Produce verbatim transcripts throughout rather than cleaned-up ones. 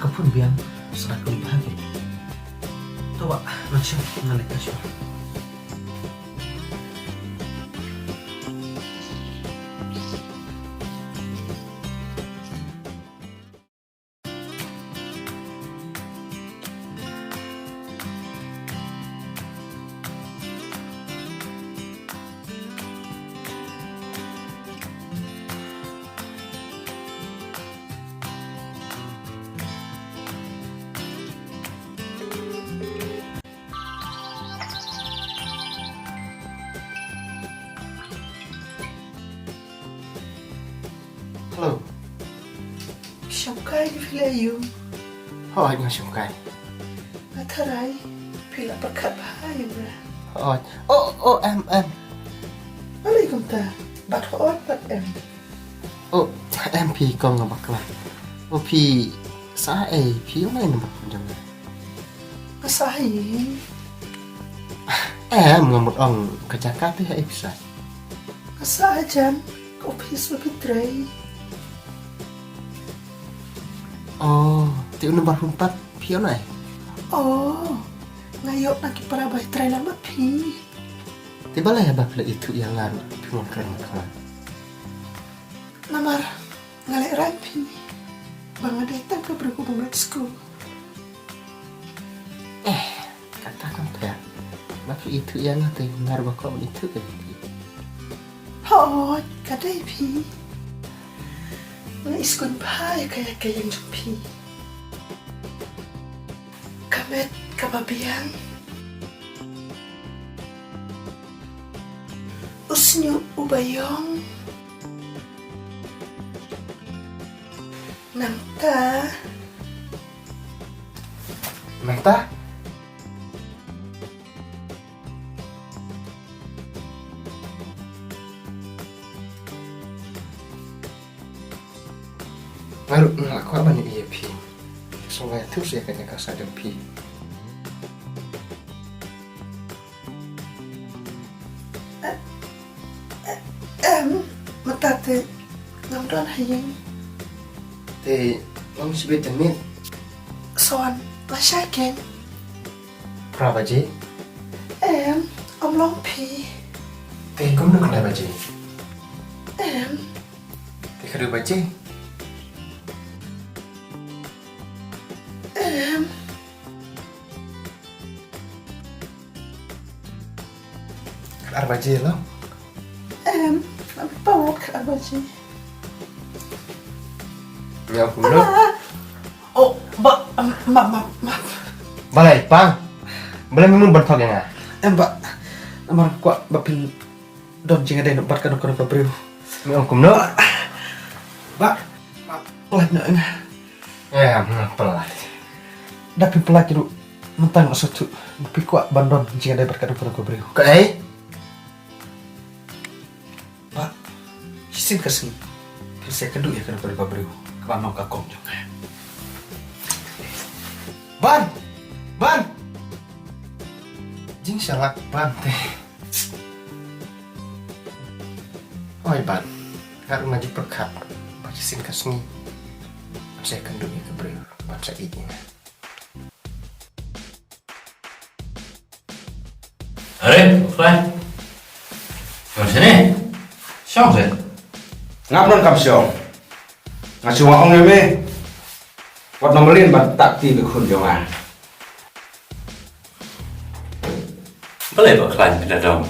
Ka phone biang, sa ka kli bha ki. To ba, nang shong, ngan leit ka shong. Hello. Shongkai, phi la ïoh? Hooid, nga shongkai. Nga tharai phi la pyrkhat bha ïa nga. Hooid. Oh, oh, em, em. Balei kumta? Bad hooid bad em. Oh, em phi, kong, nga bakla. Oh, phi sa ei, phi ong ei number phone jong nga? Nga sa ei. Em, nga mut ong ka jaka te ha ei phi sa. Nga sa ei jan, ka office ba phi trei. Oh, te u number phone pat phi ong ei? Oh, nga ïoh na ki para ba trei lang bad phi. Te balei haba phi la ithuh ïa nga ruh phi wan kren bad nga? Namar nga lehraiñ phi ba nga dei tang ka briew kaba ym leit skul. Eh, kata kam pher. Ba phi ithuh ïa nga te nga ruh ba kwah ban ithuh ïa phi. Hooid, ka dei phi. Nga iskuñ bha ïa ka ïa ka ïing jong phi. Ka met kaba biang. U shñiuh uba ïong. Nangta. Nangta? Nga ruh nga la kwah ban ïohi ïa phi. Sngewbha ïathuh sha ka jaka sah jong phi. Em, mynta te ngam don ha ïing. Te ngam shibit janmiet. Sa wan lashai kein. Phra baje? Em, ym long phi. Te kumno khyndai baje? Em. Te khaduh baje? Em. Khatar baje lo. Em, abi pawat khatar baje. Nga ong kumno? Ah. Oh, ba, em, map, map, map. Balei, Pang? Balei me mut ban thok ïa nga? Em, ba, namar kwah ba phin don jingïadei bad kano kano ka briew. Me ong kumno? Ba, ba, pynlait noh ïa nga. Em, pynlait. Da phi pynlait ruh, mynta nga sngewthuh ba phi kwah ban don jingïadei bad kano kano ka briew. Kaei? Ba, shisien ka sngi phin sa ïakynduh ïa kano kano ka briew kaba ong ka kong jong nga. Ban! Ban! Jingshalak Ban te. Oi Ban, nga ruh nga ju pyrkhat ba shisien ka sngi phin sa ïakynduh ïa ka briew ban sa ïeit ïa nga. Hei, Khlaiñ. Shong shane? Shong seh. Ngam don kam shong. Nga shu wan ong ïa me, wat nym mlien ban ktah kti ïa ka khun jong nga. Balei Bah Khlaiñ phi da dom?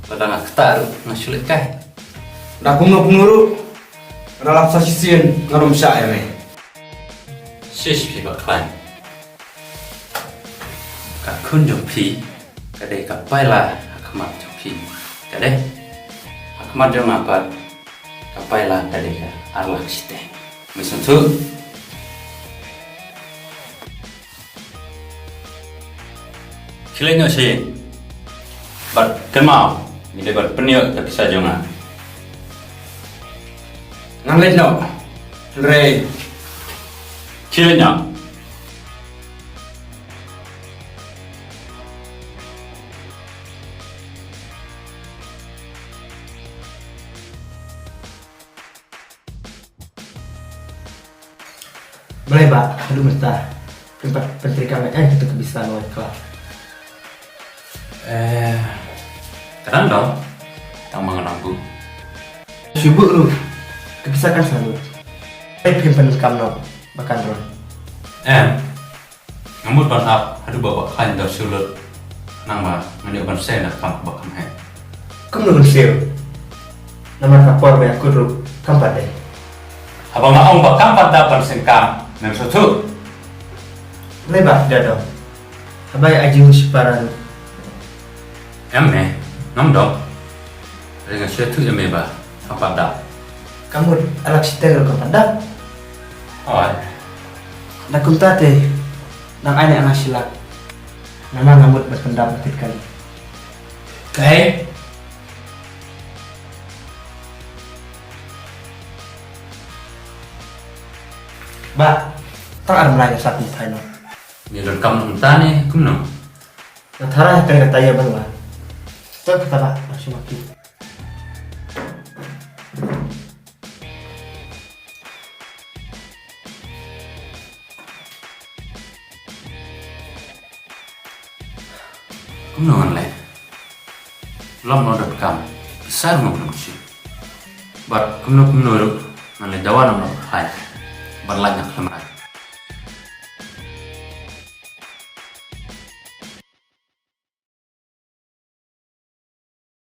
Lada nga ktah ruh nga shu lehkai. Da kumno kumno ruh, lada lap sa shisien ngan ym shah ïa me. Shish phi Bah Khlaiñ. Ka khun jong phi ka dei ka paila ha khmat jong phi. Ka dei ha khmat jong nga pat ka paila ka dei ka ar lak shiteng. Me sngewthuh? Khie leit noh sha ïing. Bad kynmaw, ngi dei ban pynïoh ïa ka pisa jong nga. Ngan leit noh. Hynrei khie leit noh. Balei ba haduh mynta phim pat pyntreikam ïa kito ki pisa noh ïa ka? Eh, ka dang dong. Tang ma nga nang buh. Shu buh ruh, ka pisa kan sa lut. Balei phim pynkam noh ba kan roi? Em, nga mut ban ap haduh ba Bah Khlaiñ da shu lut. Nangba ngan ïoh ban seng da ka kam kaba kham heh. Kumno ban siew? Namar ka por ba ïakut ruh kam pat dei. Haba nga ong ba kam pat dap ban seng kam, mem sngewthuh? Balei ba da dong? Haba ïa jingshitom ruh. Em me, ngam dong. Hynrei nga sngewthuh ïa me ba kam pat dap. Ka mut, a lak shiteng ruh kam pat dap. Oi. Da kumta te, dang ai ne nga shi lak. Namar nga mut ban pyndap ïa kit kali. Kaei? Bah, tang ar mlai ka sap ni thai no. Ni donkam mynta ne kumno? Nga tharai ha kane ka taïew ban wan. To kata bah, nga shu maki. Kumno ngan leh? Lom noh donkam, pisa ruh ngam don shuh. Bad kumno kumno ruh ngan leit dawa noh na Bah Khlaiñ ban lait na ka khlem rai.